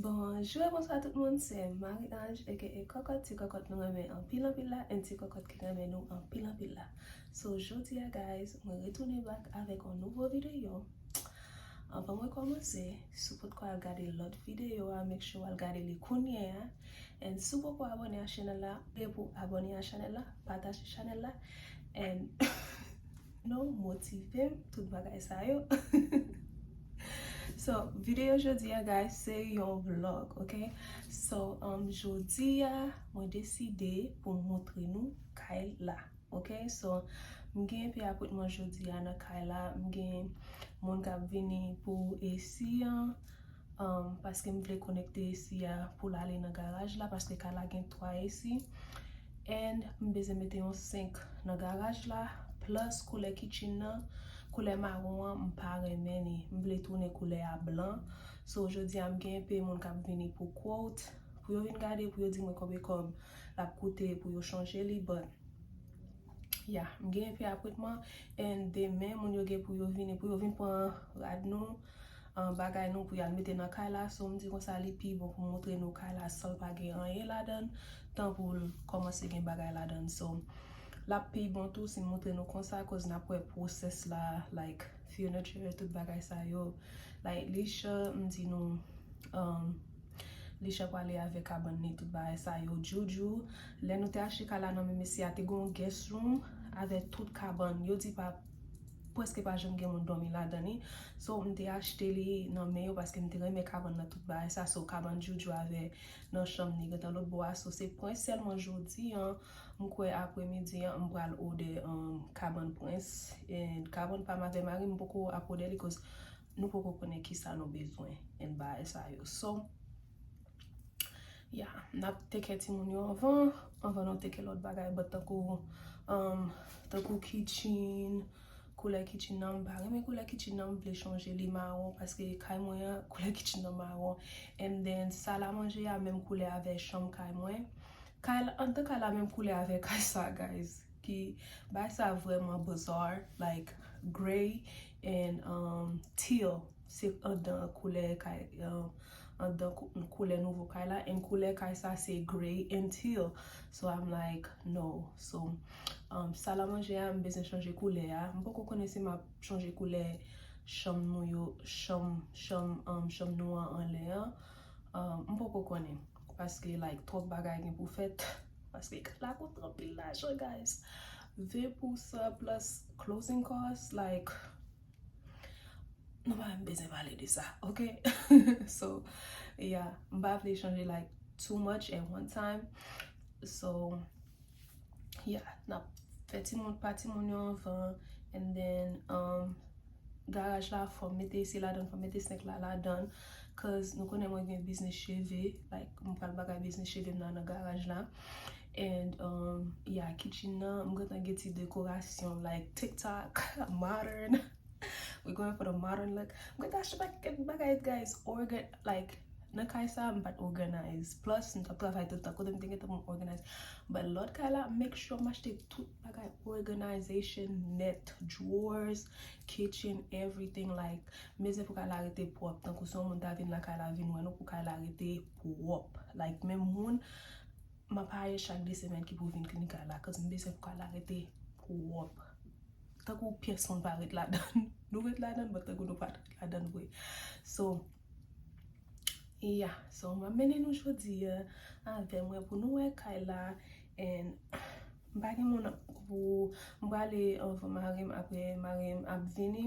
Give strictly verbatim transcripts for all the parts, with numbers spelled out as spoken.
Bonjou e bonswa tout moun, se Marie Ange aka Kòkòt, ti kòkòt nou renmen anpil anpil la, and ti kòkòt ki renmen nou anpil anpil la. So jodi a guys, mwen retounen back avèk yon nouvo videyo. Anvan mwen kòmanse, si w potko al gade lòt videyo a, make sure w al gade li kounye a. And si w poko abòne a chanèl la, bliye pou w abòne a chanèl la, pataje chanèl la, and nou motive m, tout bagay sa yo. So videyo jodi a guys, se yon vlog, ok? So um, jodi a mwen deside pou m montre nou kay la, ok? So m gen enpe apwentman jodi a nan kay la, m gen moun k ap vini pou esi an, um, paske m vle konekte esi a pou l ale nan garaj la, paske kay la gen twa esi. And m bezwen mete yon senk nan garaj la, plus koulè kitchen nan, koulè mawon an, m pa renmen li. M vle tounen koulè a blan. So jodi a m gen enpe moun k ap vini pou quote, pou yo vin gade, pou yo di mwen konbyen kòb l ap koute pou yo chanje li, but yeah, m gen enpe apwentman, and demen moun yo gen pou yo vini, pou yo vin pran rad nou, an, bagay nou pou y al mete nan kay la. So m di konsa li pi bon pou m montre nou kay la san l pa gen anyen ladan l, tan pou l kòmanse gen bagay ladan l. So l ap pi bon tou si m montre nou konsa, cause n ap wè pwosès la, like furniture, tout bagay sa yo. Like Lisha, m di nou, um, Lisha pwale avè kabann li, tout bagay sa yo. Juju, lè nou te achte kay la nan men mesye a, te gen yon guest room avè tout kabann. Yo di pa, prèske pa janm gen moun dòmi ladan li. So m te achte li nan men yo paske m te renmen kabann nan, tout bagay sa. So kabann Juju avè nan chanm li gentan lòt bò a. So se pwen sèlman jodi an m kwè apremidi an m pral odè, um, kabann prince, and kabann pa m avè mari m poko ap odè li, cause nou poko konnen kisa nou bezwen and bagay sa yo. So yeah, n ap teke timoun yo anvan, anvan nou teke lòt bagay, but tankou, um, tankou kitchen, koulè kitchen nan, m pa renmen koulè kitchen nan, m vle chanje li mawon, paske kay mwen an, koulè kitchen nan mawon. And then sal a manje a menm koulè avè chanm kay mwen. Kay la, anndan kay la menm koulè avè kay sa, guys. Ki bay sa vrèman bizarre, like gray and um, teal. Se anndan koulè kay, um, anndan kou- koulè nouvo kay la, and koulè kay sa se gray and teal. So I'm like, no. So um, sal a manje a, m bezwen chanje koulè a. M poko konnen si m ap chanje koulè chanm nou yo, chanm, chanm, um, chanm nou an anlè an. Um, m poko konnen. Paske like twòp bagay gen pou fèt. Paske kay la koute anpil lajan, guys. Ven pou sa plus closing cost, like nou pa menm bezwen pale de sa, ok? So yeah, m pa vle chanje like too much at one time. So yeah, n ap fè timoun pa timoun yo anvan, and then um, garaj la fò m mete esi ladan, fò m mete senk la ladan, cause nou konnen mwen gen biznis cheve, like m pral bagay biznis cheve m nan nan garaj la. And um, yeah, kitchen nan, m gentan gen ti dekorasyon like TikTok, modern. We going for the modern look. M gentan achte pakèt bagay, guys. Organ, like nan kay sa, m pa t organize. Plus m t ap travay tout tan, kote m te gentan pou m organize. But lòt kay la, make sure m achte tout bagay, organization nèt, drawers, kitchen, everything. Like m bezwen pou kay la rete pwòp, tankou si yon moun ta vin lakay la vin wè nou, pou kay la rete pwòp. Like menm moun m ap haye chak de semèn ki pou vin clean kay la, cause m bezwen pou kay la rete pwòp. Tankou pyès moun pa ret ladan l. Nou ret ladan l, but tankou nou pa t ret ladan l vre. So yeah, so m ap mennen nou jodi a avè mwen pou nou wè kay la. And m pa gen moun pou m prale anvan mari m, apre mari m ap vini.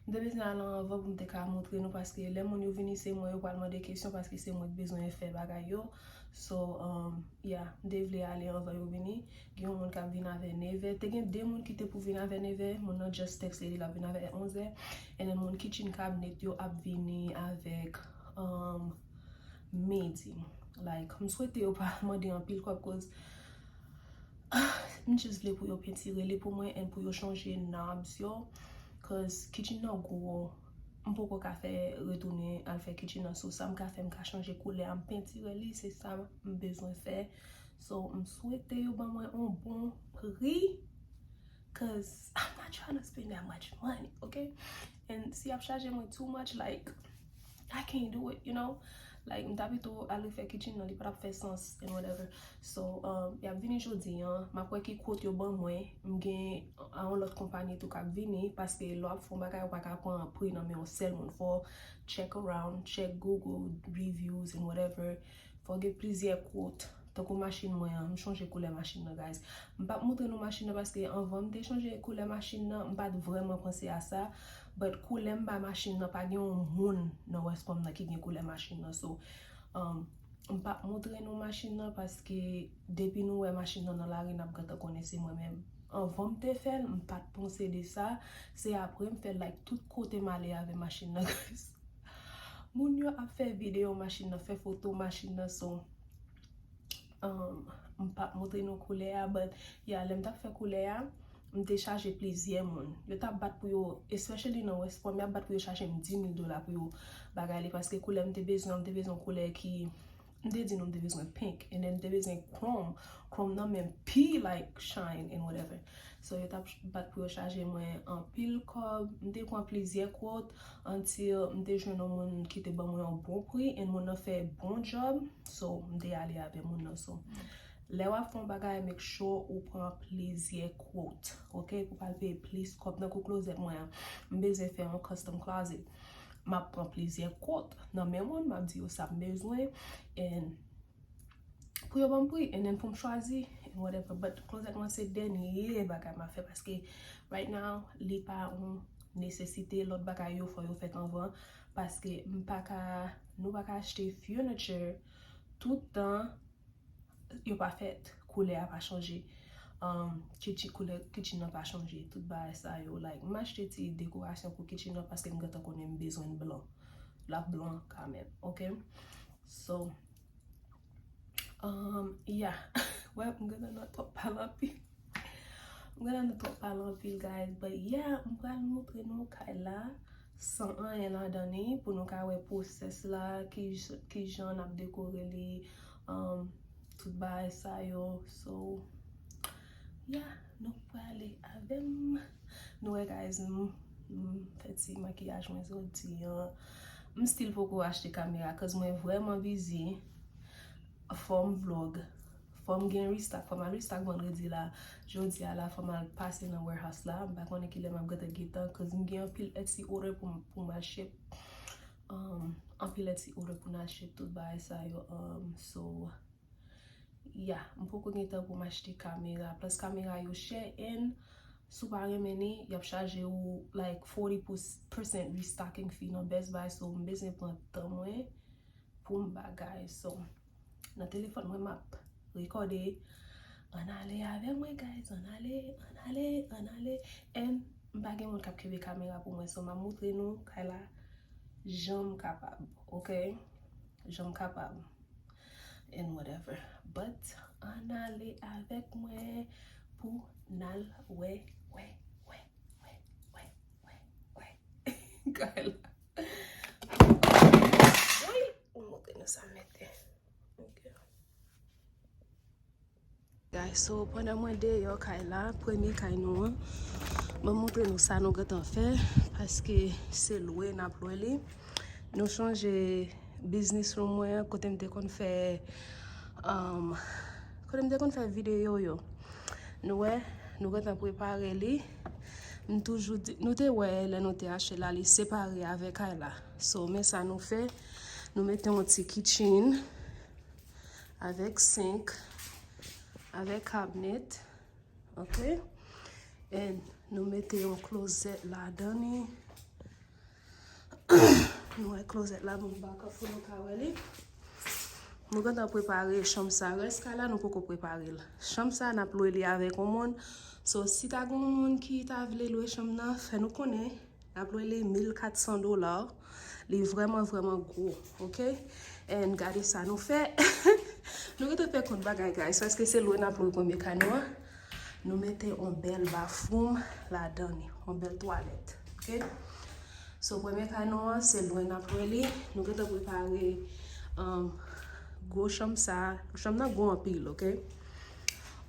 M te bezwen al anvan pou m te ka montre nou, paske lè moun yo vini se mwen yo pral mande kesyon, paske se mwen ki bezwen fè bagay yo. So um, yeah, m te vle ale anvan yo vini. Gen yon moun k ap vin avè nevè. Te gen de moun ki te pou vin avè nevè. Moun nan just texte li, l ap vin avè onzè. And then moun kitchen cabinet yo ap vini avèk um, midi. Like m swete yo pa mande anpil kòb, cause m just vle pou yo pentire li pou mwen and pou yo chanje knobs yo, cause kitchen nan gwo. M poko ka fè retounen al fè kitchen nan, so sa m ka fè, m ka chanje koulè a, m pentire li, se sa m bezwen fè. So m swete yo ban mwen yon bon pri, cause I'm not trying to spend that much money, ok? And si y ap chaje mwen too much, like I can't do it, you know? Like, m ta pito al refè kitchen nan, li pa t ap fè sans and whatever. So, um, y ap vini jodi an, m ap wè ki quote yo ban mwen. M gen yon lòt konpayi tou k ap vini, paske lè w ap fè yon bagay, ou pa ka pran pri nan men yon sèl moun. Fò w check around, check Google reviews and whatever. Fò w gen plizyè quote. Tankou machin mwen an, m chonje koulè machin nan, guys. M p ap montre nou machin nan paske anvan m te chonje koulè machin nan, m pa t vrèman panse a sa. But koulè m bay machin nan, pa gen yon moun nan West Palm nan ki gen koulè machin nan. So, um, m p ap montre nou machin nan paske depi nou wè machin nan nan lari, n ap gentan konnen se mwen menm. Anvan m te fè l, m pa t panse de sa. Se apre m fè l, like, tout kote m ale avè machin nan, guys. Moun yo ap fè videyo machin nan, fè foto machin nan, so, um, m p ap montre nou koulè a, but, yeah, lè m t ap fè koulè a, m te chaje plizyè moun. Yo t ap bat pou yo, especially nan West Palm, y ap bat pou yo chaje m dis mil dola pou yo bagay li, paske koulè m te bezwen, m te bezwen koulè ki, m te di nou m te bezwen pink, and then m te bezwen chrome. Chrome nan men pi, like, shine and whatever. So, yo t ap bat pou yo chaje mwen anpil kòb. M te pran plizyè quote until m te jwenn yon moun ki te ban mwen yon bon pri, and moun nan fè bon job. So, m te ale avè moun nan. So, lè w ap fè yon bagay, make sure ou pran plizyè quote, ok? Pou pa l peye plis kòb. Tankou klozèt mwen an, m bezwen fè yon custom closet. M ap pran plizyè quote nan men moun, m ap di yo sa m bezwen, and pou yo ban m pri, and then pou m chwazi, and whatever. But klozèt mwen se dènye bagay m ap fè, paske right now, li pa yon nesesite, lòt bagay yo fò yo fèt anvan, paske m pa ka, nou pa ka achte furniture tout tan yo pa fèt, koulè a pa chanje, um, kitchen, koulè kitchen nan pa chanje, tout bagay sa yo, like, m achte ti dekorasyon pou kitchen nan paske m gentan konnen m bezwen blan, l ap blan kanmenm, ok? So, um, yeah. Wè, m gentan nan twòp pale anpil. M gentan nan twòp pale anpil, guys. But yeah, m pral montre nou kay la san anyen ladan li pou nou ka wè pwosès la, ki, ki jan n ap dekore li, um, tout bagay sa yo. So, yeah, nou prale avè m. Nou wè, guys, m, m fè ti makiyaj mwen jodi an. M still poko achte kamera, cause mwen vrèman busy. Fò m vlog. Fò m gen restock. Fò m al restock vandredi la. Jodi a la, fò m al pase nan warehouse la. M pa konnen kilè m ap gentan gen tan, cause m gen anpil Etsy order pou m, pou m al ship. Um, anpil Etsy order pou n al ship tout bagay sa yo. Um, so, yeah, m poko gen tan pou m achte kamera. Plus kamera yo chè, and si w pa renmen li, y ap chaje w, like, forty percent restocking fee nan Best Buy. So, m bezwen pran tan mwen pou m bagay. So, nan telefòn mwen, m ap rekòde. Ann ale avè mwen, guys. Ann ale, ann ale, ann ale. And m pa gen moun k ap kenbe kamera pou mwen. So, m ap montre nou kay la jan m kapab, ok? Jan m kapab. And whatever. But, ann ale avèk mwen pou n al wè, wè, wè, wè, wè, wè, wè. Kay la. Wi, m montre nou sa m mete. Ok. Guys, so pandan mwen deyò kay la, premye kay nou an, mwen montre nou sa nou gentan fè, paske se lwe n ap lwe li. Nou chonje business room mwen an, kote m te konn fè, um, kote m te konn fè videyo yo. Nou wè, nou gentan prepare li. M toujou di, nou te wè lè nou te achte la, li separe avè kay la. So, men sa nou fè, nou mete yon ti kitchen avèk sink, avèk cabinet, ok? And nou mete yon closet ladan li. Nou wè closet la, bon, baka pou nou ka wè li. Nou gentan prepare chanm sa. Rès kay la, nou poko prepare l. Chanm sa, n ap lwe li avèk yon moun. So, si ta gen yon moun ki ta vle lwe chanm nan, fè nou konnen. N ap lwe li mil kat san dola. Li vrèman, vrèman gwo, ok? And gade sa nou fè. Nou gentan fè kont bagay, guys, paske se lwe n ap lwe premye kay nou an. Nou mete yon bèl bathroom ladan li, yon bèl twalèt, ok? So, premye kay nou an, se lwe n ap lwe li. Nou gentan prepare, um, gwo chanm sa. Chanm nan gwo anpil, ok?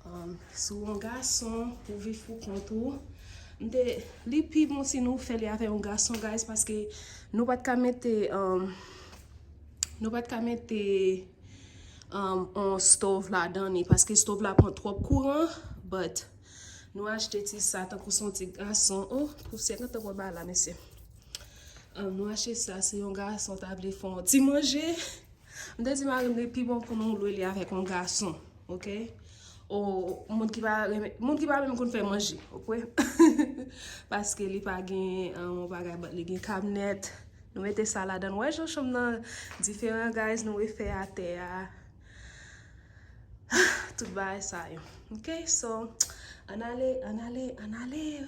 Um, si w yon gason, pou viv pou kont ou, m te, li pi bon si nou fè li avè yon gason, guys, paske nou pa t ka mete, um, Nou pa t ka mete um, on stove ladan li, paske stove la pran twòp kouran, but nou achte ti sa tankou se yon ti gason. Oh, pousyè gentan pran bagay la, mesye. Um, nou achte sa, se yon gason ta vle fè yon ti manje. M te di mari m li pi bon pou nou lwe li avèk yon gason, ok? O moun ki pa renmen, moun ki pa menm konn fè manje, ok? Paske li pa gen um, yon bagay, but li gen kabnèt. Nou mete sa ladan. Wè jan chanm nan diferan, guys. Nou refè atè a. Tout bagay sa yo. Ok, so, ann ale, ann ale, ann ale.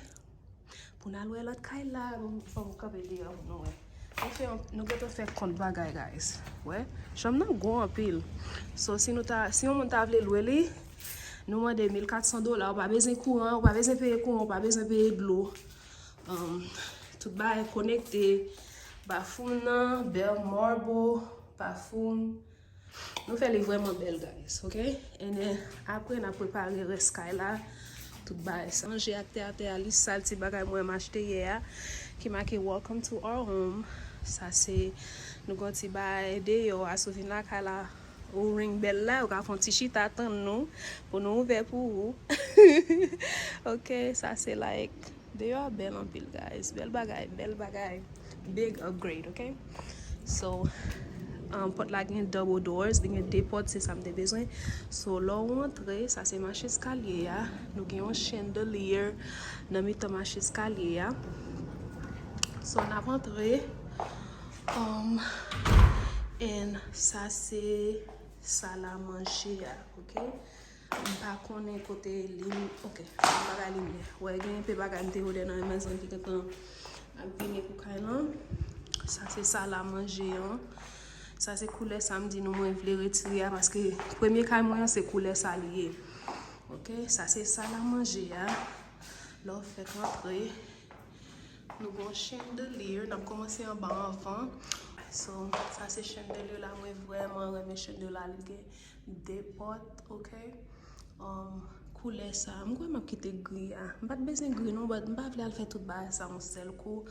Pou n al wè lòt kay la, bon, fò m kanpe deyò pou nou wè. Nou fè yon, nou gentan fè kont bagay, guys. Wè, chanm nan gwo anpil. So, si nou ta, si yon moun ta vle lwe li, nou mande mil kat san dola, ou pa bezwen kouran, ou pa bezwen peye kouran, ou pa bezwen peye dlo. Um, tout bagay konekte, bafoum nan, bèl marble, bafoum. Nou fè li vrèman bèl, guys, ok? And then, apre, n ap prepare rès kay la, tout bagay sa. Manje ak tè atè a, li sal, ti bagay mwen m achte yè a, ki make "Welcome to our home". Sa se, nou gon ti bagay deyò a, sou vin lakay la, ou ring bèl la, ou ka fè yon ti chita tann nou, pou nou ouvè pou ou. Ok, sa se like, deyò a bèl anpil, guys. Bèl bagay, bèl bagay. Big upgrade, ok? So, um, pòt la gen double doors, li gen de pòt, se sa m te bezwen. So, lè w antre, sa se mach eskalye a. Nou gen yon chandelier nan mitan mach eskalye a. So, n ap antre. Um, and sa se sal a manje a, ok? M pa konnen kote lim, ok, m pa ka limyè. Wè, gen enpe bagay m te wè nan Amazon ki gentan ap vini pou kay lan. Sa se sal a manje an. Sa se koulè sa m di nou mwen vle retire a, paske premye kay mwen an se koulè sa li ye. Ok, sa se sal a manje a. Lè w fèk antre, nou gon chandelier, n ap kòmanse anba anvan. So, sa se chandelier la, mwen vrèman renmen chandelier la, li gen de pòt, ok? Um, koulè sa, m kwè m ap kite gri a. M pa t bezwen gri non, but m pa vle al fè tout bagay sa yon sèl kou.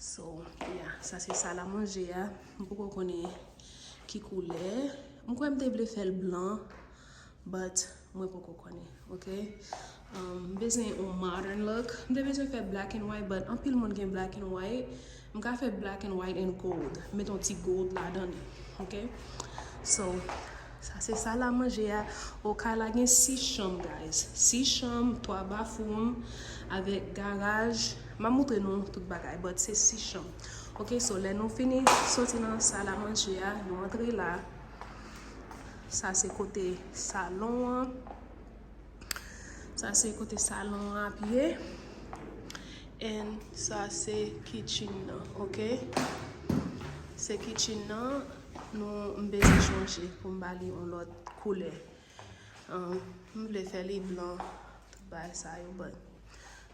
So, yeah, sa se sal a manje a. M poko konnen ki koulè. M kwè m te vle fè l blan, but mwen poko konnen, ok? Um, m bezwen yon modern look. M te bezwen fè black and white, but anpil moun gen black and white. M ka fè black and white and gold. Met yon ti gold ladan li, ok? So, sa se sal a manje a. O, kay la gen sis chanm, guys. Sis chanm, twa bafoum, avèk garaj. M ap montre nou tout bagay, but se sis chanm. Ok, so lè nou fini soti nan sal a manje a, nou antre la. Sa se kote salon an. Sa se kote salon an ap ye. And sa se kitchen nan, ok? Se kitchen nan, nou, m bezwen chanje pou m ba li yon lòt koulè. Um, m vle fè li blan, tout bagay sa yo, but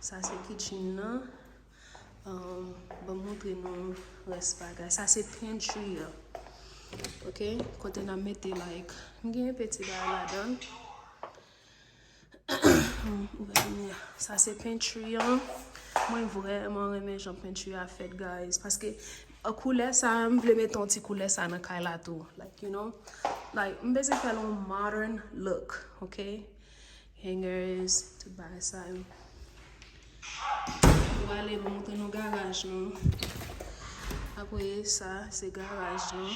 sa se kitchen nan. Um, ban m montre nou rès bagay. Sa se pantry an. Ok, kote n ap mete, like, m gen peti bagay ladan. Um, ouvè limyè. Sa se pantry an. Mwen vrèman renmen jan pantry a fèt, guys. Paske, uh, koulè sa, m vle mete yon ti koulè sa nan kay la tou. Like, you know, like, m bezwen fè l yon modern look, ok? Hangers, tout bagay sa yo. Ou ale, m montre nou garaj nou. Apre sa, se garaj nou.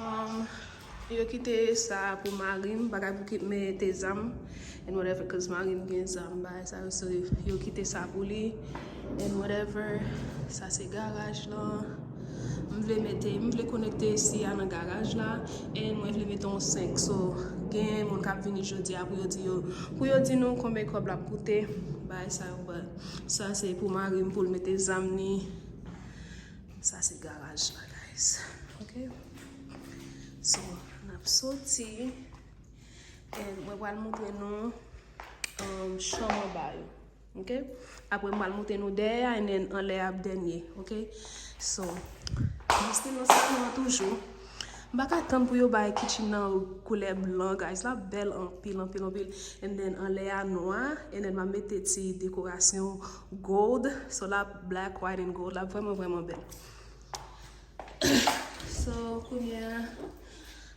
Um, yo kite sa pou mari m, bagay pou ki mete zam and whatever, cause mari m gen zam, bagay sa yo, so yo kite sa pou li and whatever. Sa se garaj lan. M vle mete, m vle konekte esi a nan garaj la, and mwen vle mete yon senk. So, gen moun k ap vini jodi a pou yo di yo, pou yo di nou konbyen kòb l ap koute, bagay sa yo, but sa se pou mari m pou l mete zam li. Sa se garaj la, guys. Ok? So, n ap soti. And mwen pral montre nou, um, chanm anba yo. Ok? Apre, m pral montre nou dèyè a, and then anlè a ap dènye. Ok? So, nou still nan salon an toujou. M pa ka tann pou yo bay kitchen nan koulè blan, guys. L ap bèl anpil, anpil, anpil. And then anlè a nwa. And then m ap mete ti dekorasyon gold. So l ap black, white and gold. L ap vrèman, vrèman bèl. So, kounye a,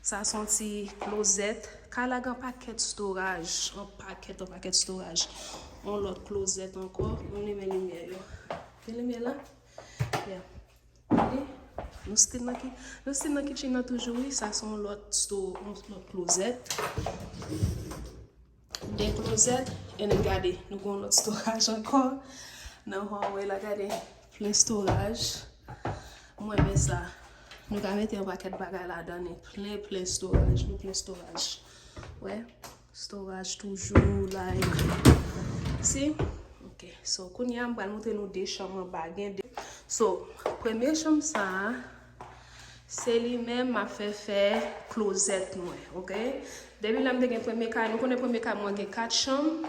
sa se yon ti klozèt. Kay la gen pakèt storage, yon pakèt, yon pakèt storage. Yon lòt klozèt ankò. Mwen renmen limyè yo. Gen limyè la? Yeah. Li, nou still nan ki, nou still nan kitchen nan toujou, wi. Sa se yon lòt sto-, yon lòt klozèt. De klozèt, and then gade, nou gen yon lòt storage ankò. Nan hallway la, gade, plen storage. Mwen renmen sa. Nou ka mete yon pakèt bagay ladan li. Plen, plen storage, nou plen storage. Wè, storage toujou, like, see? Ok, so, kounye a, m pral montre nou de chanm anba. Gen de. So, premye chanm sa a, se li menm m ap fè fè klozèt mwen, ok? Depi lè m te gen premye kay, nou konnen premye kay mwen gen kat chanm,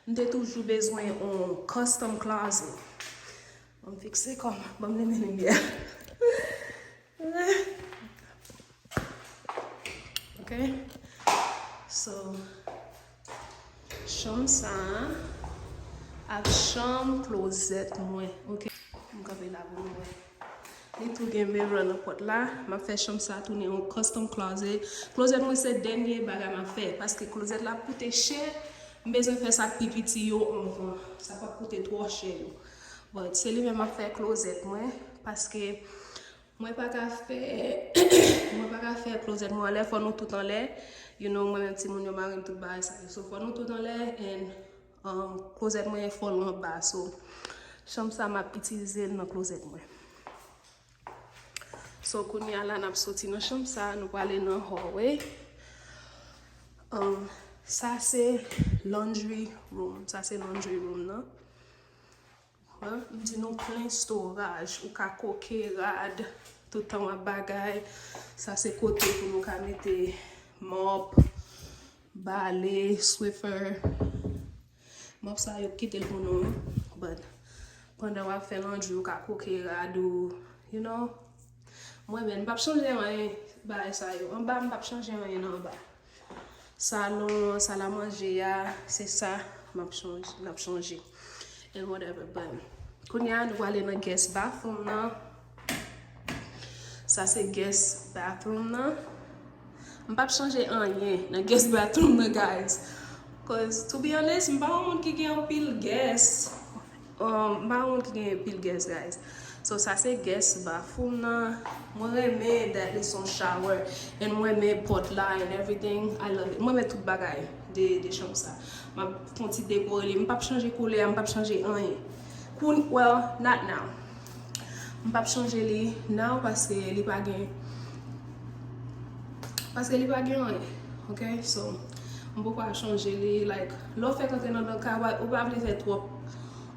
m te toujou bezwen yon custom closet. Ban m fikse kò m, ban m limen limyè. Ok? So, chanm sa a ak chanm klozèt mwen, ok? M kanpe la pou nou wè. Li tou gen mirror nan pòt la. M ap fè chanm sa a tounen yon custom closet. Klozèt mwen se dènye bagay m ap fè, paske klozèt la ap koute chè. M bezwen fè sa k pi piti yo anvan. Sa p ap koute twò chè yo. But, se li menm m ap fè klozèt mwen, paske mwen pa ka fè, mwen pa ka fè klozèt mwen anlè, fò nou tout anlè. You know, mwen menm timoun yo, mari m, tout bagay sa yo. So, fò nou tout anlè, and, um, klozèt mwen fò l anba. So, chanm sa m ap itilize l nan klozèt mwen. So, kounye a la, n ap soti nan chanm sa, nou prale nan hallway. Um, sa se laundry room. Sa se laundry room nan. Hein? M di nou plen storage. Ou ka koke rad, tout tan w ap bagay. Sa se kote pou nou ka mete mòp, bale, Swiffer. Mòp sa yo kite l pou nou. But pandan w ap fè laundry, ou ka koke rad ou, you know. Mwen menm, m p ap chanje anyen bagay sa yo. Anba, m p ap chanje anyen nan anba. Salon, sal a manje a, se sa m ap chanje, n ap chanje. And whatever, but kounye a, nou prale nan guest bathroom nan. Sa se guest bathroom nan. M p ap chanje anyen nan guest bathroom nan, guys. Cause, to be honest, m pa yon moun ki gen anpil guest. Um, m pa yon moun ki gen anpil guest, guys. So, sa se guest bathroom nan. Mwen renmen that li se yon shower. And mwen renmen pòt la and everything. I love it. Mwen renmen tout bagay de, de chanm sa. M ap fè yon ti dekore li. M p ap chanje koulè a, m p ap chanje anyen. Koun-, well, not now. M p ap chanje li now paske li pa gen, paske li pa gen anyen. Ok? So, m poko ap chanje li. Like, lè w fèk antre nan, nan kay, ou pa vle fè twòp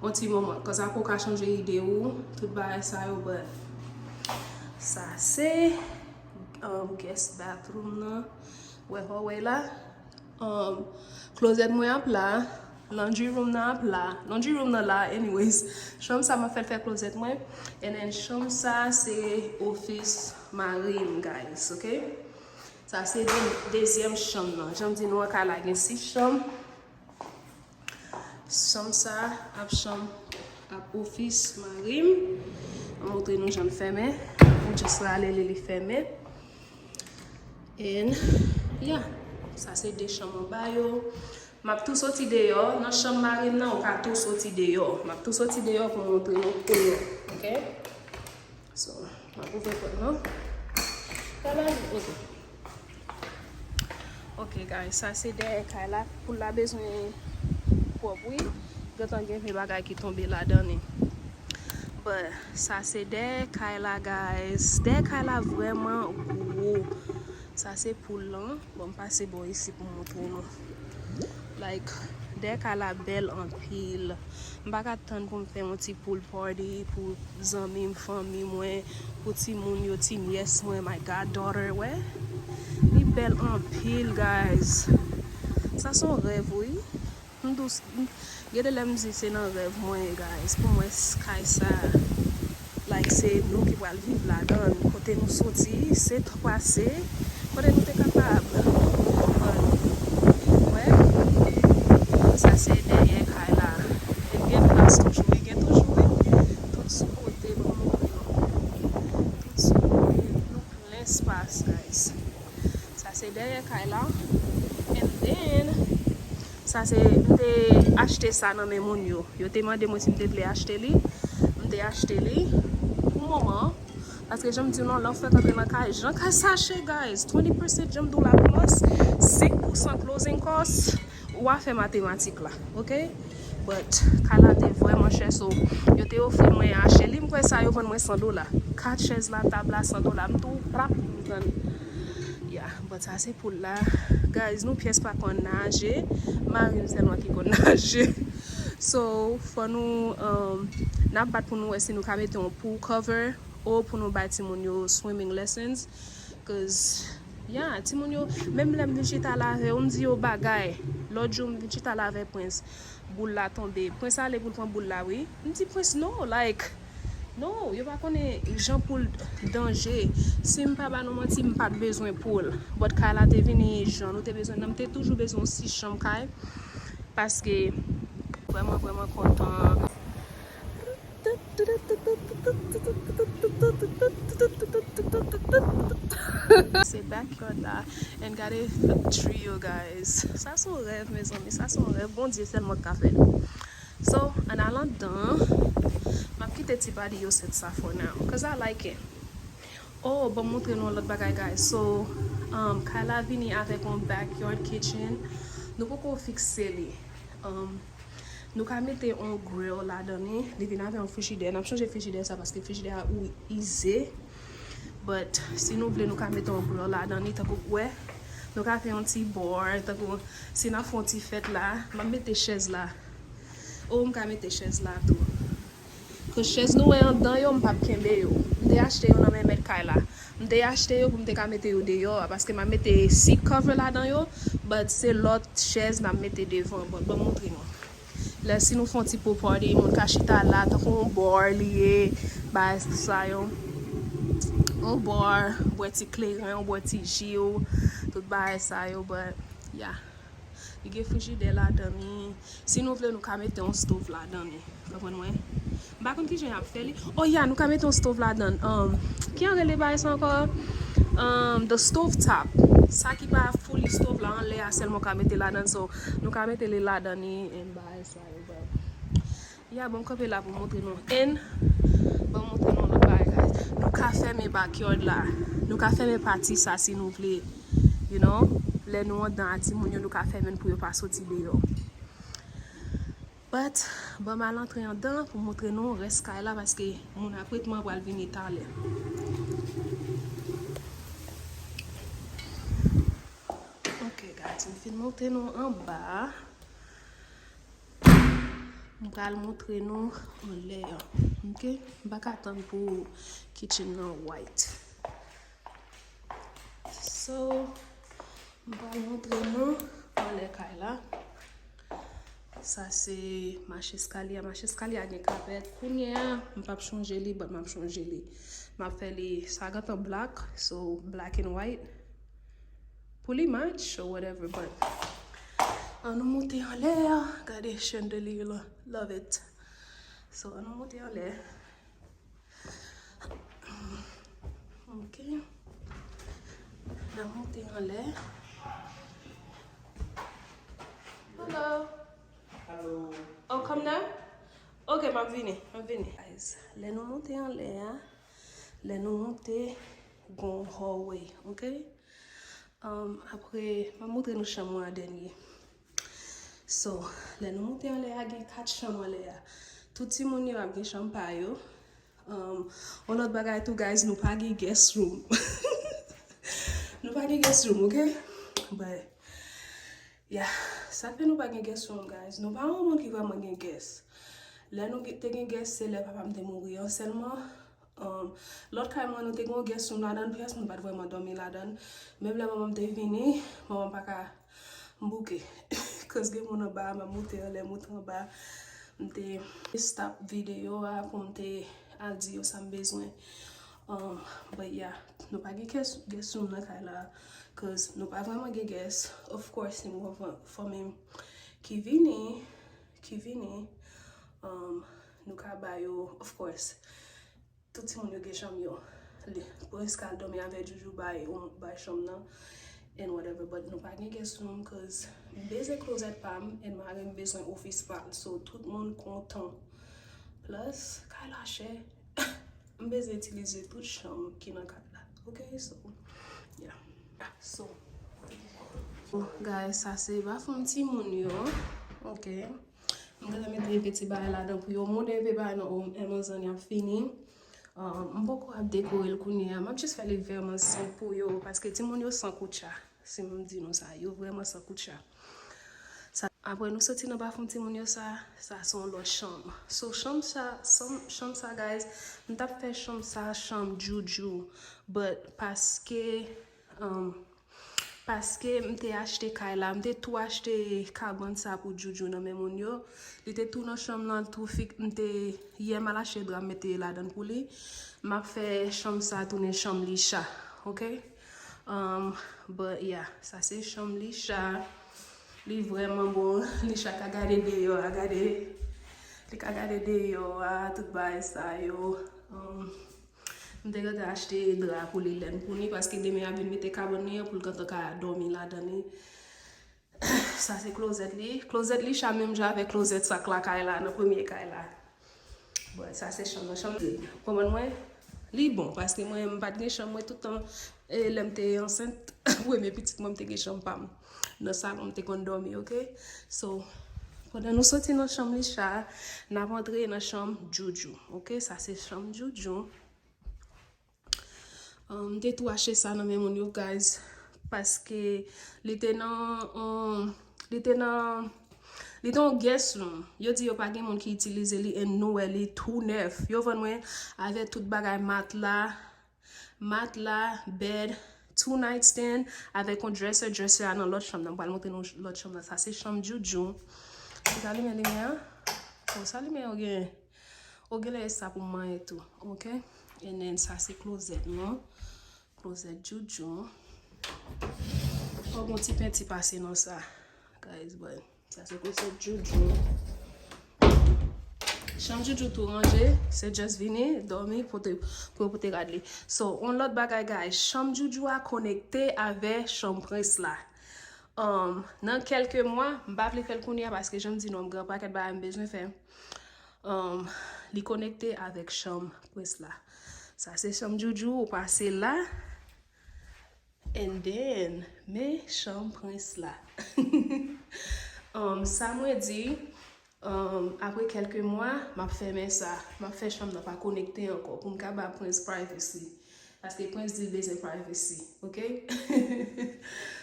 yon ti moman. Cause apre w ka chanje ide ou, tout bagay sa yo, but sa se, um, guest bathroom nan. Wè, hallway la. Um, closet mwen ap la. Laundry room nan ap la. Laundry room nan la, anyways. Chanm sa m ap fè l fè closet mwen. And then chanm sa se office mari m, guys, ok? Sa se de-, dezyèm chanm nan. Jan m di nou an, kay la gen sis chanm. Chanm sa ap chanm ap office mari m. M montre nou jan l fèmen. M just rale li, li fèmen. And, yeah, sa se de chanm anba yo. M ap tou soti deyò. Nan chanm mari m nan, ou ka tou soti deyò. M ap tou soti deyò pou m montre nou kote yo. Ok? So, m ap ouvri pòt lan. Kay la, ok. Ok, guys, sa se dèyè kay la. Poul la bezwen pwòp, wi. Gentan gen vye bagay ki tonbe ladan li. But, sa se dèyè kay la, guys. Dèyè kay la vrèman gwo. Sa se poul lan. Bon, m pase bò isi pou m montre nou. Like, dèyè kay la bèl anpil. M pa ka tann pou m fè yon ti pool party pou zanmi m, fanmi mwen, pou timoun yo, ti nyès mwen, my goddaughter, wè. Li bèl anpil, guys. Sa se yon rèv, wi. M dous, m, gen de lè m di se nan rèv mwen ye, guys, pou m wè s-, kay sa. Like, Like, se nou ki pral viv ladan l. Kote nou soti, se twa se kote nou te kapab. Ou konprann? Wè. Sa se dèyè kay la. E gen plas toujou wi, gen toujou wi. Tout sou kote, ban m montre nou. Tout sou kote, nou plen espas, guys. Sa se dèyè kay la. And then, sa se, m te achte sa nan men moun yo. Yo te mande mwen si m te vle achte li. M te achte li pou moman. Paske jan m di w non, lè w fèk antre nan kay, jan kay sa chè, guys, twenty percent jan m di w la plus, senk pousan closing cost, w a fè matematik la, ok? But kay la te vrèman chè, so yo te ofri mwen achte li, m kwè sa yo vann mwen san dola. Kat chèz la, tab la, san dola, m tou prap, m tann. Yeah, but sa se poul la. Guys, nou pyès pa konn naje, mari m sèlman ki konn naje. So, fò nou, um, n ap bat pou nou wè si nou ka mete yon pool cover ou pou nou bay timoun yo swimming lessons. Cause, yeah, timoun yo, menm lè m vin chita la avè yo, m di yo bagay. Lòt jou, m vin chita la avè Prince. Boul la tonbe. Prince ale pou l pran boul la, wi. M di Prince, no, like, no, yo pa konnen jan poul danje. Si m pa ba nou manti, m pa t bezwen poul. But kay la te vini jan nou te bezwen nan. M te toujou bezwen yon sis chanm kay. Paske, vrèman, vrèman kontan. Se backyard la. And gade tree yo, guys. Sa se yon rèv, mezanmi. Sa se yon rèv. Bondye sèlman k ka fè l. So, ann al anndan, m ap kite ti body yo set sa for now. Cause I like it. Oh, ban m montre nou yon lòt bagay, guys. So, um, kay la vini avèk yon backyard kitchen. Nou poko fikse li. Um, nou ka mete yon grill ladan li. Li vin avè yon frijidè. N ap chanje frijidè sa paske frijidè a ou ize. But si nou vle, nou ka mete yon grill ladan li, tankou w wè. Nou ka fè yon ti bar, tankou si n ap fè yon ti fèt la. M ap mete chèz la. Oh, m ka mete chèz la tou. Cause chèz nou wè anndan yo, m p ap kenbe yo. M te achte yo nan men mèt kay la. M te achte yo pou m te ka mete yo deyò a, paske m ap mete seat cover ladan yo, but se lòt chèz n ap mete devan. Bon, ban m montre nou. Lè si nou fè yon ti pool party, moun ka chita la, tankou yon bar li ye, bagay sa yo. Yon bar, bwè ti kleren, yon bwè ti ji w, tout bagay sa yo, but, yeah. Li gen frijidè ladan li. Si nou vle, nou ka mete yon stove ladan li. Konprann mwen? M pa konn kijan y ap fè li. Oh, yeah, nou ka mete yon stove ladan. Um, ki jan rele bagay sa ankò? Um, the stove top. Sa ki pa fully stove la, anlè a sèlman w ka mete ladan. So, nou ka mete li ladan li, and bagay sa yo, but yeah, bon, m kanpe la pou montre nou. And, bon, montre nou lòt bagay, guys. Nou ka fèmen backyard la. Nou ka fèmen pati sa si nou vle. You know, lè nou anndan a timoun yo, nou ka fèmen l pou yo pa soti deyò. But, ban m al antre anndan pou montre nou rès kay la, paske moun ap ret mwen pral vini talè. Ok, guys, m fin montre nou anba. M pral montre nou anlè an. Ok? M pa ka tann pou kitchen nan white. So, m pral montre nou anlè kay la. Sa se mach eskalye a. Mach eskalye a gen kapèt. Kounye a, m p ap chanje li, but m ap chanje li. M ap fè li, sa gentan black, so black and white. Pou li match or whatever, but ann nou monte anlè a. Gade chandelier la, love it. So, ann nou monte anlè. Ok. Ann monte anlè. Hello. Hello. Oh, come now? Ok, m ap vini, m ap vini. Guys, lè nou monte anlè a, lè nou monte, gon hallway, ok? Um, apre, m ap montre nou chanm mwen an dènye. So, lè nou monte anlè a, gen kat chanm anlè a. Tout timoun yo ap gen chanm pa yo. Um, yon lòt bagay tou, guys, nou pa gen guest room. Nou pa gen guest room, ok? But, yeah, sa fè nou pa gen guest room, guys. Nou pa yon moun ki vrèman gen guest. Lè nou ge-, te gen guest, se lè papa m te mouri an sèlman. Um, lòt kay mwen, nou te gen yon guest room ladan l, pyès moun pa t vrèman dòmi ladan l. Menm lè manman m te vini, manman m pa ka, m bouke. Cause gen moun anba, m ap monte anlè, monte anba. M te stop videyo a pou m te al di yo sa m bezwen. Um, but yeah, nou pa gen guest, guest room nan kay la, cause nou pa vrèman gen guest. Of course, si m gon fan- fanmi m ki vini, ki vini, um, nou ka ba yo, of course, tout timoun yo gen chanm yo. Li- Prince ka al dòmi avè Joujou bay, bay chanm nan, and whatever, but nou pa gen guest room, cause m bezwen closet pa m, and mari m bezwen office pa l, so tout moun kontan. Plus, kay la chè. M bezwen itilize tout chanm ki nan kay la. Ok, so, yeah. So, guys, sa se bafon timoun yo. Ok. M gentan mete yon peti bagay ladan pou yo. Moude yon peti bagay nan Amazon y ap fini. Uh, m poko ap dekore l kounye a. M ap just fè li vrèman senp pou yo. Paske timoun yo san koutcha. Si m di nou sa, yo vrèman san koutcha. Sa, apre nou soti nan bafon timoun yo sa, sa se yon lòt chanm. So, chanm sa, chanm, chanm sa, guys, m t ap fè chanm sa, chanm Joujou. But paske, um, paske m te achte kay la, m te tou achte kabann sa pou Joujou nan men moun yo. Li te tou nan chanm nan, tou fik, m te, yè m al achte dra, m mete ladan pou li. M ap fè chanm sa tounen chanm Lisha, ok? Um, but yeah, sa se chanm Lisha. Li vrèman bon. Lisha ka gade deyò a, gade. Li ka gade deyò a, tout bagay sa yo. Um, m te gentan achte dra pou li, lèn pou li, paske demen y ap vin mete kabann li an pou l gentan ka dòmi ladan li. Sa se closet li. Closet Lisha menm jan avèk closet sa k lakay la, nan premye kay la. Bon, sa se chanm nan. Chanm, konprann mwen? Li bon, paske mwen, m pa t gen chanm, mwen, tout tan, e, lè m te ansent, premye pitit mwen, m te gen chanm pa m. Nan salon, m te konn dòmi, ok? So, pandan nou soti nan chanm Lisha, n ap antre nan chanm Joujou, ok? Sa se chanm Joujou. Um, m te tou achte sa nan men moun yo, guys, paske li te nan, um, li te nan, li te yon guest room. Yo di yo pa gen moun ki itilize li, and nou wè li tou nèf. Yo vann mwen avè tout bagay, matla, matla, bed, two nightstand, avèk yon dresser, dresser a nan lòt chanm nan. M pral montre nou lòt chanm nan. Sa se chanm Joujou. Ou ka limen limyè a? Bon, sa limyè yo gen. Ou genlè e sa pou m manyen tou, ok? And then sa se closet nou. Closet Joujou. Fò gon ti penti pase nan sa, guys, but sa se closet Joujou. Chanm Joujou tou ranje, se just vini, dòmi, pote, pou yo pote rad li. So, on lòt bagay, guys, chanm Joujou a konekte avè chanm Prince la. Um, nan kèlke mwa, m pa vle fè l kounye a paske jan m di nou, m gen yon pakèt bagay m bezwen fè. Um, li konekte avèk chanm Prince la. Sa se chanm Joujou, ou pase la. And then, men chanm Prince la. Um, sa mwen di, um, apre kèlke mwa, m ap fèmen sa. M ap fè chanm nan pa konekte ankò pou m ka ba Prince privacy. Paske Prince di l bezwen privacy, ok?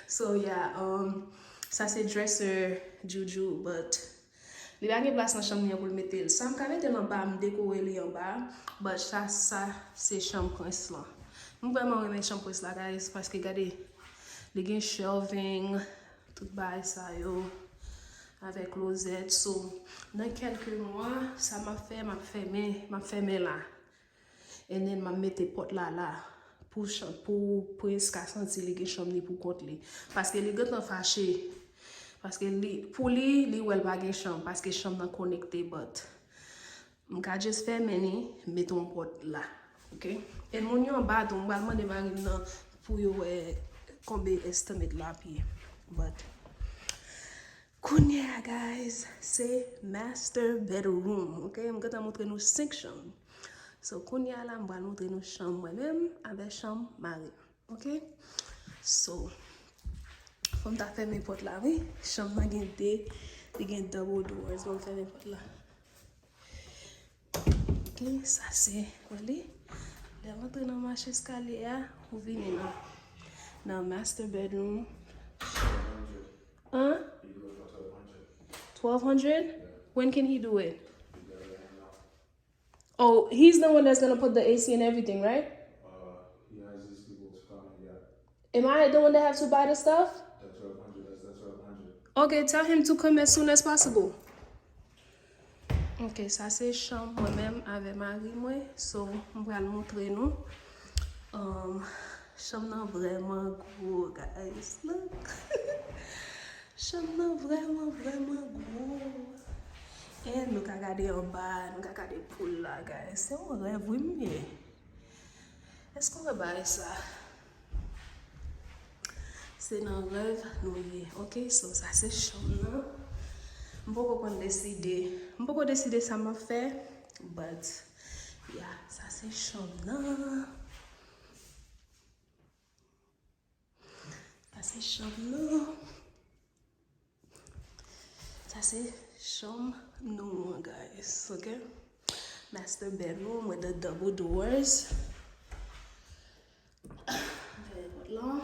So, yeah, um, sa se dresser Joujou, but li pa gen plas nan chanm li an pou l mete l. Sa m ka mete l anba, m dekore li anba, but sa, sa se chanm Prince lan. M vrèman renmen chanm Prince la, guys, paske gade, li gen shelving, tout bagay sa yo, avèk closet. So, nan kèlke mwa, sa m ap fè, m ap fèmen, m ap fèmen la. And then m ap mete pòt la la. Pou chan- pou Prince ka santi li gen chanm li pou kont li. Paske li gentan fache. Paske li, pou li, li wè l pa gen chanm. Paske chanm nan konekte, but m ka just fèmen li, mete yon pòt la. Ok? And moun yo anba tou, m pral mande mari m nan pou yo wè konbe estimate l ap ye. But kounye a, guys, se master bedroom, ok? M gentan montre nou senk chanm. So, kounye a la, m pral montre nou chanm mwen menm avèk chanm mari m, ok? So, fò m ta fèmen pòt la, wi. Chanm nan gen de, li gen double doors. Bon, m fèmen pòt la. Ok, sa se, wè li. Lè w antre nan mach eskalye a, ou vini nan, nan master bedroom. Hein? Twelve hundred? When can he do it? Oh, he's the one that's gonna put the A C and everything, right? Am I the one that have to buy the stuff? Okay, tell him to come as soon as possible. Ok, sa se chanm mwen menm avè mari mwen. So, m pral montre nou. Um, chanm nan vrèman gwo, guys. Look. Chanm nan vrèman, vrèman gwo. E nou ka gade anba, nou ka gade poul la, guys. Se yon rèv, wi, m ye. Èske w wè bagay sa? Se nan rèv nou ye. Ok, so sa se chanm nan. M poko konn deside. M poko deside sa m ap fè. But, yeah, sa se chanm nan. Sa se chanm nan. Sa se chanm nou an, guys, ok? Master bedroom with the double doors. Fèmen pòt la.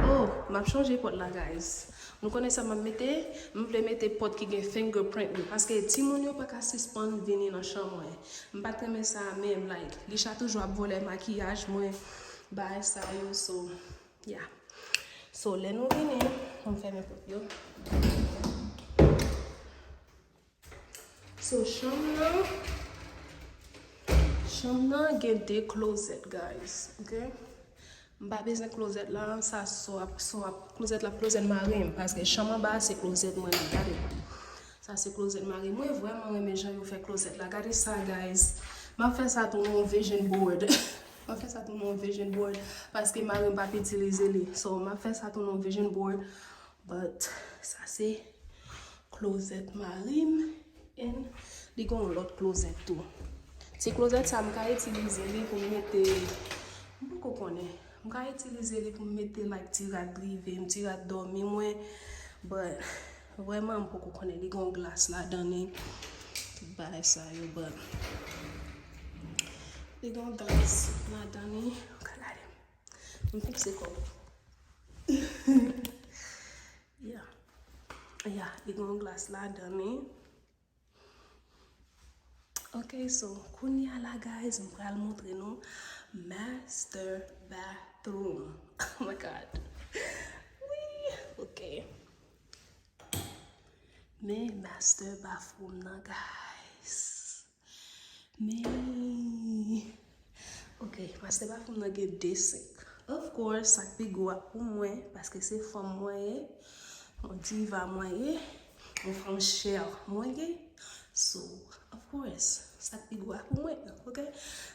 Oh, m ap chanje pòt la, guys. Nou konnen sa m ap mete? M vle mete pòt ki gen fingerprint li. Paske timoun yo pa ka sispann vini nan chanm mwen. M pa t renmen sa menm, like, Lisha toujou ap vòlè makiyaj mwen, bagay sa yo, so, yeah. So, lè nou vini, m fèmen pòt yo. So, chanm nan, chanm nan gen de klozèt, guys, ok? M pa bezwen klozèt la, sa so ap, so ap, klozèt la, klozèt mari m, paske chanm anba a se klozèt mwen menm, gade. Sa se klozèt mari m. Mwen vrèman renmen jan yo fè klozèt la. Gade sa, guys. M ap fè sa tou nan yon vision board. M ap fè sa tou nan yon vision board, paske mari m p ap itilize li. So, m ap fè sa tou nan yon vision board. But, sa se klozèt mari m. And li gen yon lòt klozèt tou. Ti klozèt sa, m ka itilize li pou m mete, m poko konnen. M ka itilize li pou m mete, like, ti rad rive m, ti rad dòmi mwen. But, vrèman, m poko konnen. Li gen yon glas ladan li. Tout bagay sa yo, but li gen yon glas ladan li. Ou ka gade. M fikse kò m. Yeah. Yeah, li gen yon glas ladan li. Ok, so, kounye a la, guys, m pral montre nou master bathroom. Oh my God. Wi, ok. Men master bathroom nan, guys. Men, ok, master bathroom nan gen de sink. Of course, sa k pi gwo a pou mwen, paske se fanm mwen ye. Yon diva mwen ye, yon fanm chè mwen ye. So, of course, sa k pi gwo a pou mwen, ok?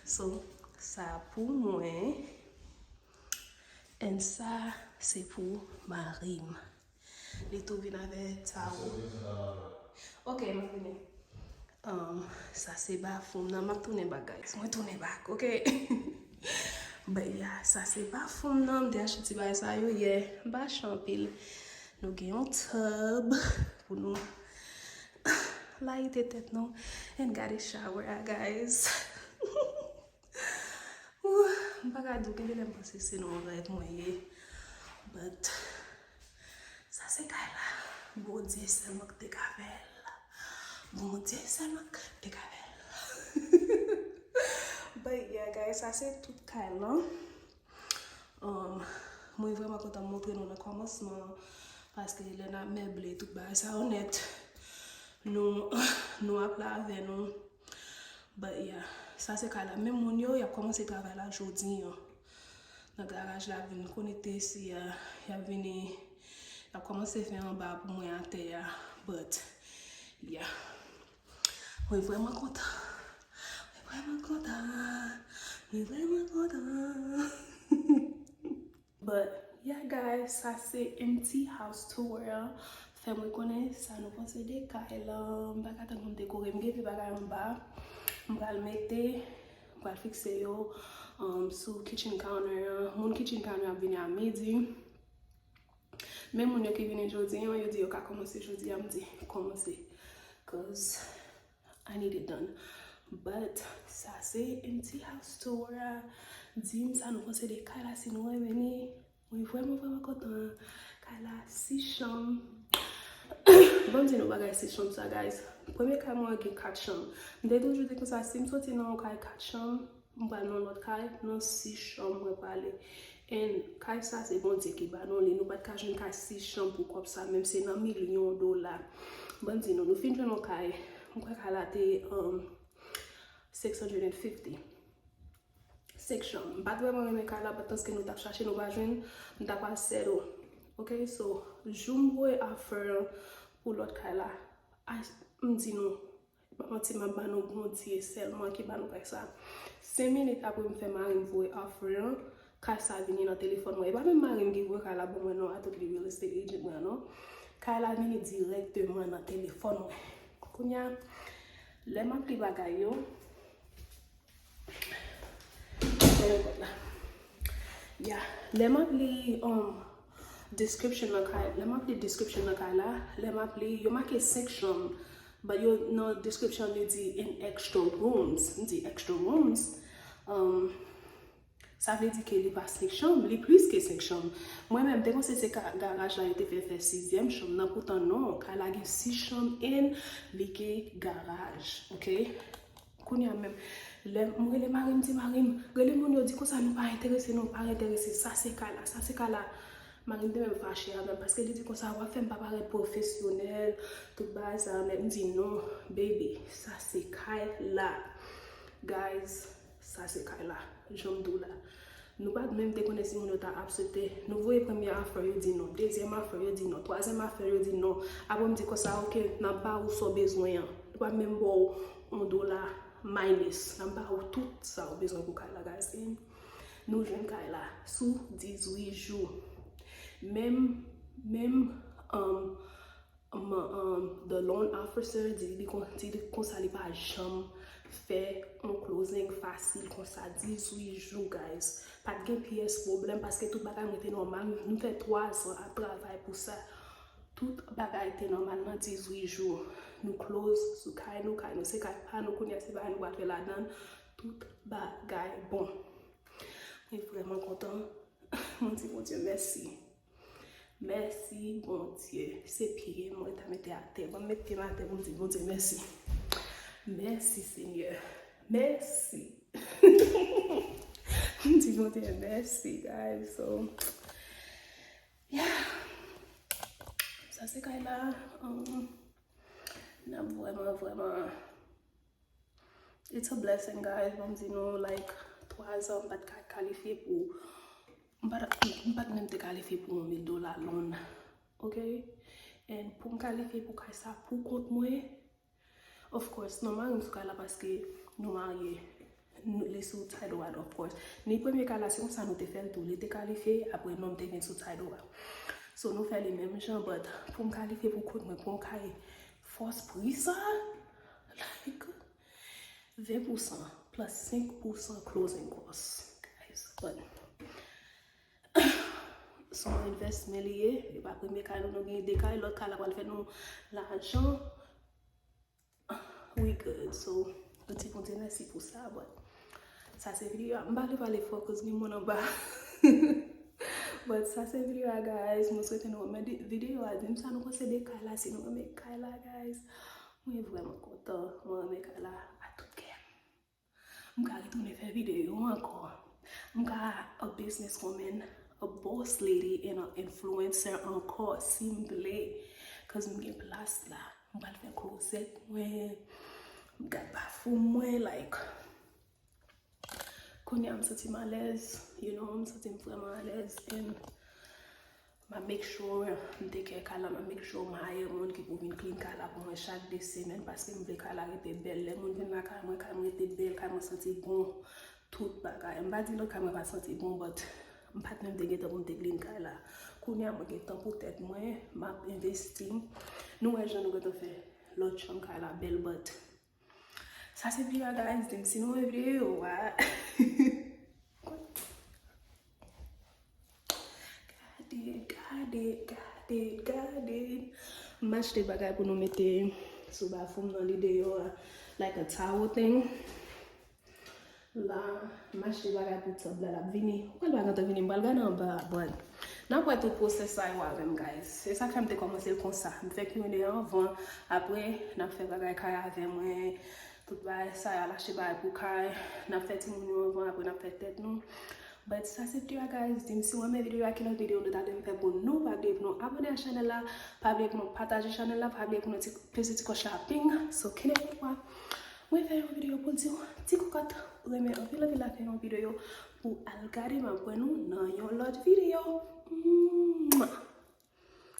So, sa pou mwen, and sa, se pou mari m. Li tou vin avè tawo. Ok, mwen vini. Um, sa se bathroom nan. M ap tounen back, guys. Mwen tounen back, ok? But yeah, sa se bathroom nan. M te achte ti bagay sa yo yè. M pa achte anpil. Nou gen yon tub pou nou layite tèt nou. And gade shower a, guys. Ouh, m pa ka di w, gen de lè m panse se nan yon rèv mwen ye. But, sa se kay la. Bondye sèlman k te ka fè l. Bondye sèlman k te ka fè l. But yeah, guys, sa se tout kay lan. Um, mwen vrèman kontan montre nou nan kòmansman, paske lè n ap meble tout bagay sa yo nèt, nou, nou ap la avè nou. But yeah, sa se kay la. Men moun yo, y ap kòmanse travay la jodi an. Nan garaj la, vin konekte isi a, y ap vini, y ap kòmanse fè anba pou mwen atè a. But, yeah. Mwen vrèman kontan. Mwen vrèman kontan. Mwen vrèman kontan. But, yeah, guys, sa se empty house tour an. Fè mwen konnen sa nou panse de kay lan. M pa ka tann pou m dekore. M gen de bagay anba. M pral mete, m pral fikse yo, um, sou kitchen counter an. Moun kitchen counter ap vini a midi. Men moun yo ki vini jodi an, yo di yo ka kòmanse jodi a, m di kòmanse. Cause I need it done. But, sa se empty house tour a. Di m sa nou panse de kay la, si nou renmen li. Mwen vrèman, vrèman kontan. Kay la, sis chanm. Bon, m di nou bagay sis chanm sa, guys. Premye kay mwen gen kat chanm. M te toujou di konsa, si m soti nan yon kay kat chanm, m pral nan lòt kay, nan sis chanm mwen prale. And kay sa, se Bondye ki ba nou li. Nou pa t ka jwenn kay sis chanm pou kòb sa, menm se nan milyon dola. Ban m di nou, nou fin jwenn yon kay M kwè kay la te um, six hundred and fifty. Senk chanm. M pa t vrèman renmen kay la, but paske nou t ap chache, nou pa jwenn, m ta pral settle. Ok, so, jou m voye offer an pou lòt kay la, ay, m di nou, pa manti, m ap ba nou Bondye sèlman ki ba nou kay sa. Senk minit apre m fè mari m voye offer an, kay sa vini nan telefòn mwen. E pa menm mari m ki voye kay la ban mwen non, a tout li real estate agent mwen an non. Kay la vini dirèkteman nan telefòn mwen. Kounye a, lè m ap li bagay yo, Lè m ap li um, description nan kay, lè m ap li description nan kay la, lè m ap li, yo make senk chanm, but yo nan description li di in extra rooms, m di extra rooms, um, sa vle di ke li pa senk chanm, li plis ke senk chanm. Mwen menm, te panse se ka- garaj la yo te fè fè sizyèm chanm nan, poutan non, kay la gen sis chanm and li gen garaj, ok? Kounye a menm, lè m rele mari m, di mari m, rele moun yo, di konsa nou pa enterese, nou pa enterese, sa se kay la, sa se kay la. Mari m te menm fache avè m paske li di konsa w ap fè m pa parèt pwofesyonèl, tout bagay sa yo nèt. M di non, baby, sa se kay la. Guys, sa se kay la. Jan m di w la. Nou pa t menm te konnen si moun yo ta aksepte. Nou voye premye offer, yo di non. Dezyèm offer, yo di non. Twazyèm offer, yo di non. Apre m di konsa, ok, n ap ba ou sa w bezwen an. Nou pa menm ba w yon dola minus. N ap ba ou tout sa w bezwen pou kay la, guys. E nou jwenn kay la sou dizuit jou. Menm, menm, um, um, the loan officer di li kon- di li konsa li pa janm fè yon closing fasil konsa, dizuit jou, guys. Pa t gen pyès pwoblèm paske tout bagay rete nòmal. Nou fè twa zan ap travay pou sa. Tout bagay te nòmal nan dizuit jou. Nou close sou kay nou, kay nou se kay pa nou, kounye a se bagay nou pral fè ladan l. Tout bagay bon. Mwen vrèman kontan. Mwen di Bondye mèsi. Mèsi Bondye. Se pye m mwen ta mete atè. Ban m met pye m atè pou m di Bondye mèsi. Mèsi Senyè. Mèsi. M di Bondye mèsi, guys. So, yeah. Sa se kay la. Um, n ap vrèman, vrèman It's a blessing, guys. Ban m di nou, like, twa zan m pa t ka kalifye pou, m pa t, m pa t menm te kalifye pou yon mil dola loan. Ok? And pou m kalifye pou kay sa pou kont mwen, of course, non, mari m sou kay la paske nou marye. Nou- Li sou title a, of course. Ni premye kay la, se konsa nou te fè l tou. Li te kalifye, apre non m te vin sou title a. So, nou fè li menm jan, but pou m kalifye pou kont mwen, pou yon kay fòs pri sa, like, ven pousan plus senk pousan closing cost, guys. But, se yon investment li ye. Li pa premye kay nou, nou gen de kay, lòt kay la pral fè nou lajan. We good. So, nou di Bondye mèsi pou sa, but sa se videyo a. M pa vle pale fò cause gen moun anba. But sa se videyo a, guys. Mwen swete nou renmen de- videyo a. Di m sa nou panse de kay la, si nou renmen kay la, guys. Mwen vrèman kontan. Mwen renmen kay la a tout kè m. M ka retounen fè videyo ankò. M ka a businesswoman, a boss lady, and a influencer ankò, si m vle. Cause m gen plas la. M pral fè klozèt mwen. M gad bafou mwen, like, kounye a m santi m alèz, you know, m santi m vrèman alèz, and m ap make sure m take care kay la, m ap make sure m hire moun ki pou vin clean kay la pou mwen chak de semèn, paske m vle kay la rete bèl. Lè moun vin lakay mwen, kay mwen rete bèl, kay mwen santi bon, tout bagay. M pa di lòt kay mwen pa santi bon, but m pa t menm te gen tan pou m te clean kay la. Kounye a mwen gen tan pou tèt mwen, m ap envesti. Nou wè jan nou gentan fè lòt chanm kay la bèl, but sa se videyo a, guys. Di m si nou renmen videyo a. Gade, gade, gade, gade. M achte bagay pou nou mete sou bafou m nan li deyò a. Like a towel thing. La, m achte bagay pou tub la, l ap vini. Ou pral pa gentan vini, m pral gade anba a, but n ap wè tout pwosès sa yo avè m, guys. Se sa k fè m te kòmanse l konsa. M fè Q and A anvan, apre n ap fè bagay kay avè mwen. Tout bagay sa yo, al achte bagay pou kay. N ap fè timoun yo anvan, apre n ap fè tèt nou. But sa se tout a, guys. Di m si w renmen videyo a, ki lòt videyo nou ta dwe m fè pou nou. Pa bliye pou nou abòne a chanèl la, pa bliye pou nou pataje chanèl la, pa bliye pou nou ti peze ti kòch la ping. So kenbe pou mwen. Mwen fè yon videyo pou di w ti kokòt, ou renmen anpil anpil la fè yon videyo pou al gade. M ap wè nou nan yon lòt videyo. Mwah!